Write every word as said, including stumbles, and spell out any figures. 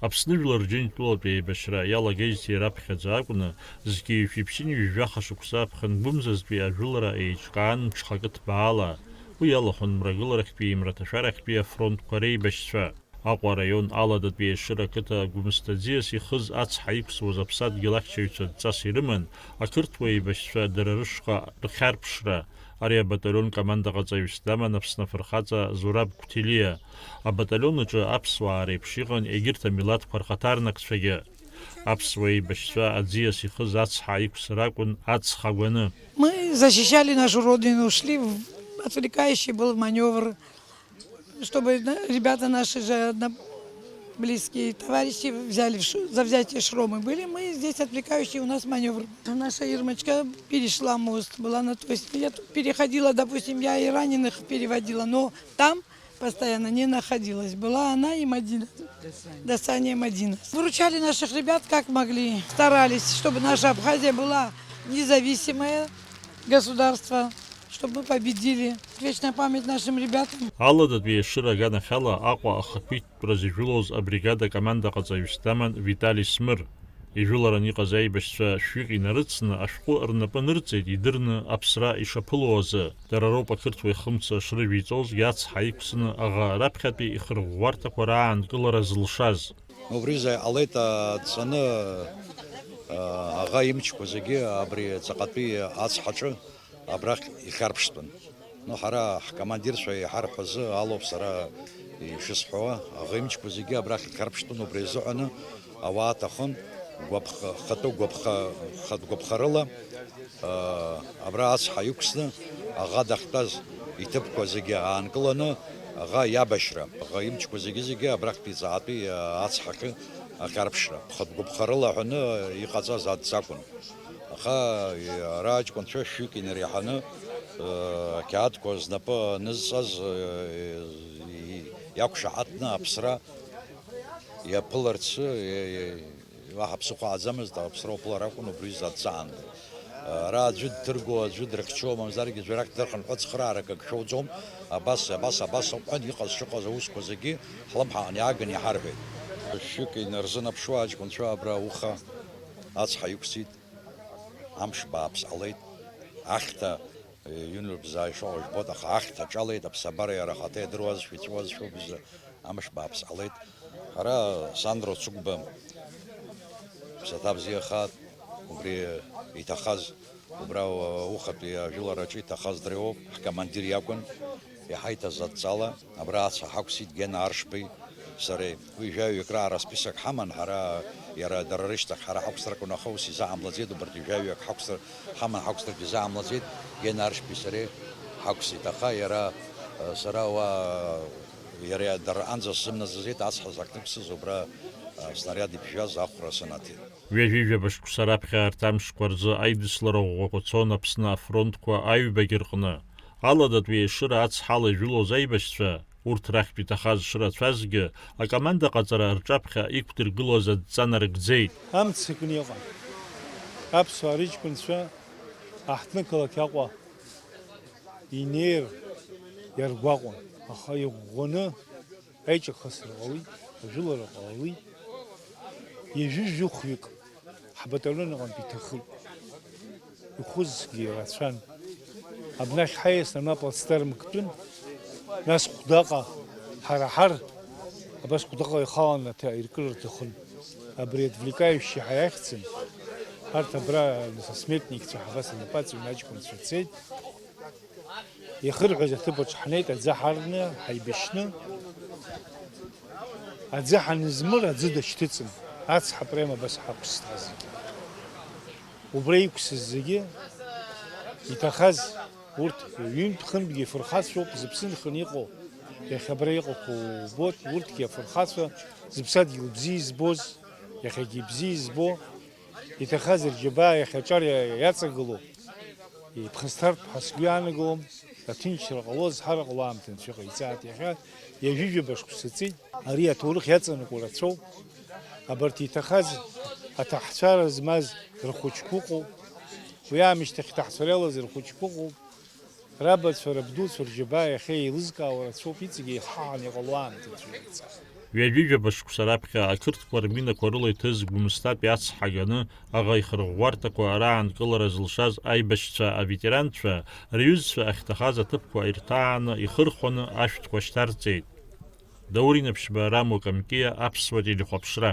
Аԥсны Жәлар Џьынџьтәылатә еибашьра иалагеижьҭеи раԥхьаӡа акәны, зқьи жәшәи ԥшьынҩажәи жәаха шықәса аԥхын гәымзазтәи ажәылара еиҿкаан мҽхакы ҭбаала. Уи иалахәын Мрагыларахьтәии Мраҭашәарахьтәии афронтқәа реибашьцәа. Аҟәа араион Аладатәи Ешыра ақыҭа Гәымсҭа аӡиас ихыз ацҳа иқәсуаз аԥсадгьыл ахьчаҩцәа дҵас ирыман, ақырҭуа еибашьцәа дара рышҟа рхьарԥшра. Ари абаталион командаҟаҵаҩыс даман Аԥсны афырхаҵа Зураб Қәҭелиа. Абаталион аҿы аԥсуаа реиԥш иҟан егьырҭ амилаҭқәа рхаҭарнакцәагьы. Аԥсуа еибашьцәа аӡиас ихыз ацҳа аиқәсыр акәын ацха агәаны. Мы защищали нашу родину, шли, в- отвлекающий был маневр, чтобы на- ребята наши же одно- близкие товарищи взяли в ш- за взятие Шромы были. Мы здесь отвлекающий у нас маневр. Наша Ирмочка перешла мост, была на, то есть я тут переходила, допустим, я и раненых переводила, но там постоянно не находилась. Была она и Мадина. Дасания Мадина. Выручали наших ребят как могли. Старались, чтобы наша Абхазия была независимое государство, чтобы мы победили. Вечная память нашим ребятам. Аладатәи Ешыра аганахьала Аҟәа ахақәиҭтәра зыжәылоз абригада командаҟаҵаҩыс даман Витали Смыр. Ижәыларан иҟаз аибашьцәа шәҩык инарыцны ашәҟәы рнапы нырҵеит, идырны аԥсра ишаԥыло азы. Дара роуп ақырҭуа ихымца шрыжәиҵозгьы ацҳа иқәсны аӷа раԥхьатәи ихырӷәӷәарҭақәа раанкылара зылшаз. Убри изы ҟалеит, адҵаны, а, аӷа имчқәа зегьы абри ҵаҟатәи ацҳаҿы абрахь ихьарԥштәын. Ну, ҳара ҳкомандирцәа иҳарҳәо азы алоуп сара ишысҳәауа, аӷа имчқәа зегьы абрахь ихьарԥштәын, убри азыҳәаны ауаа аҭахын, гәаԥха-, хатәы гәаԥха-, хатә гәаԥхарыла, аа, абра ацҳа иқәсны, аӷа дахьтәаз иҭыԥқәа зегьы аанкыланы, аӷа иабашьра, аӷа имчқәа зегьы-зегьы абрахьтәи ҵаатәи, аа, ацҳахьы ахьарԥшра, хатә гәаԥхарыла ҳәаны иҟаҵаз адҵа акәын. Аха, ара аҷкәынцәа шәҩык инареиҳаны, э, ақьаадқәа знапы анызҵаз, э, и-, иақәшаҳаҭны аԥсра иаԥыларц, э, уаҳа ԥсыхәа ааӡамызт, аԥсра уаԥылар акәын убри изы адҵа аанкыло. Ара аӡәы дҭырго, аӡәы дрыхьчо, мамзаргьы ӡәарак дҭырхын ҳәа цхыраарак ак шәоуӡом, абас, абас, абас ауп ҳәа иҟаз шыҟаз аусқәа зегьы ҳлымҳаҟны иааганы иҳарҳәеит. Шәҩык инарзынаԥшуа аҷкәынцәа абра ауха ацҳа иқәсит. Амш бааԥс ҟалеит. Ахьҭа, ҩынҩажәа бза ишыҟоу жәбоит, аха ахьҭа аҿалеит, аԥсабара иара ахаҭа иадыруазшәа, иҵәуазшәоуп изы, амш бааԥс ҟалеит. Ҳара Сандро Цыгәба, ԥсаҭа бзиахааит, убри иҭахаз, убра ухатәи ажәылараҿы иҭахаз дреиуоуп, ҳкомандир иакәын, иҳаиҭаз адҵала. Абра ацәа ҳақәсит Гена Аршбеи сареи. Уи жәаҩык раара список ҳаман, ҳара, иара дара рышьҭахь ҳара ҳақәсыр акәын, аха ус изаҳамлаӡеит, убарҭ жәаҩык ҳақәсыр, ҳаман ҳақәсыргьы изаҳамлаӡеит, Гена Аршбеи сареи ҳақәсит, аха иара, э, сара уа, иара дара анӡа сзымнаӡаӡеит, ацҳа сахьнықәсыз убра, э, снариад иԥжәаз ахәра сынаҭеит. Ҩажәи жәаба шықәса раԥхьа арҭ амшқәа рзы аидыслара ӷәӷәақәа цон Аԥсны афронтқәа аҩбагьы рҟны. Аладатәи Ешыра ацҳала ижәылоз аибашьцәа, урҭ рахьтә иҭахаз шырацәазгьы, акомандаҟаҵара рҿаԥхьа иқәдыргылоз адҵа нарыгӡеит. Амца кны иҟан. Аԥсуаа рыҷкәынцәа аҳҭнықалақь Аҟәа инеир иаргәаҟуан, аха иӷәӷәаны аиҿахысра ҟалеит, ажәылара ҟалеит. Ҩажәи жәохәҩык ҳбаталион аҟынтә иҭахеит. Ихәызгьы рацәан. Абнахь ҳаиасны ана плацдарм ктәын, нас Хәдаҟа, ҳара ҳар, абас Хәдаҟа ихаланы аҭа-, иркыр рҭахын. Абри отвлекающий ҳәа иахьӡын. Ҳарҭ абра, нас, асмертникцәа ҳабас анапаҵаҩны аҷкәынцәа цеит. Иахырҳәаз аҭыԥаҿ ҳнеит, аӡы ҳарны, ҳаибашьны. Аӡы ҳанызмыр, аӡы дашьҭыҵын, ацҳа према абас ҳақәсҭаз. Убра иқәсыз зегьы иҭахаз, урҭ ҩынтә-хынтәгьы афырхацәоуп, зыԥсы нханы иҟоу, иахьа абра иҟақәоу убоит, урҭгьы афырхацәа, зыԥсадгьыл бзиа избоз, иахьагьы ибзиа избо, иҭахаз рџьабаа иахьа аҿар иа-, иаҵагылоу, иԥхасҭартә ҳәа сгәы иаанагом, аҭынчра ҟалоз, ҳара ҟало аамҭа анцәа иҟаиҵааит, иахьа ҩажәи жәаба шықәса ҵит. Ари аҭоурых иаҵанакуа рацәоуп. Абарҭ иҭахаз аҭаҳцәара змаз рхәыҷқәа ыҟоуп. Уи аамышьҭахь ҭаҳцәара иалаз рхәыҷқәа ыҟоуп. Рабацәа, рабдуцәа рџьабаа иахьа еилызкаауа рацәоуп, иҵегьы еихаҳан иҟало аамҭа анцәа иҟаиҵааит. Ҩажәижәаба шықәса раԥхьа ақырҭқәа рминақәа рыла иҭыз Гәымсҭатәи ацҳа ганы аӷа ихырӷәӷәарҭақәа раанкылара зылшаз аибашьцәа аветеранцәа рҩызцәа ахьҭахаз аҭыԥқәа ирҭааны ихырхәаны ашәҭқәа шьҭарҵеит. Даур Инаԥшьба, Рамо Камкиа, Аԥсуа телехәаԥшра.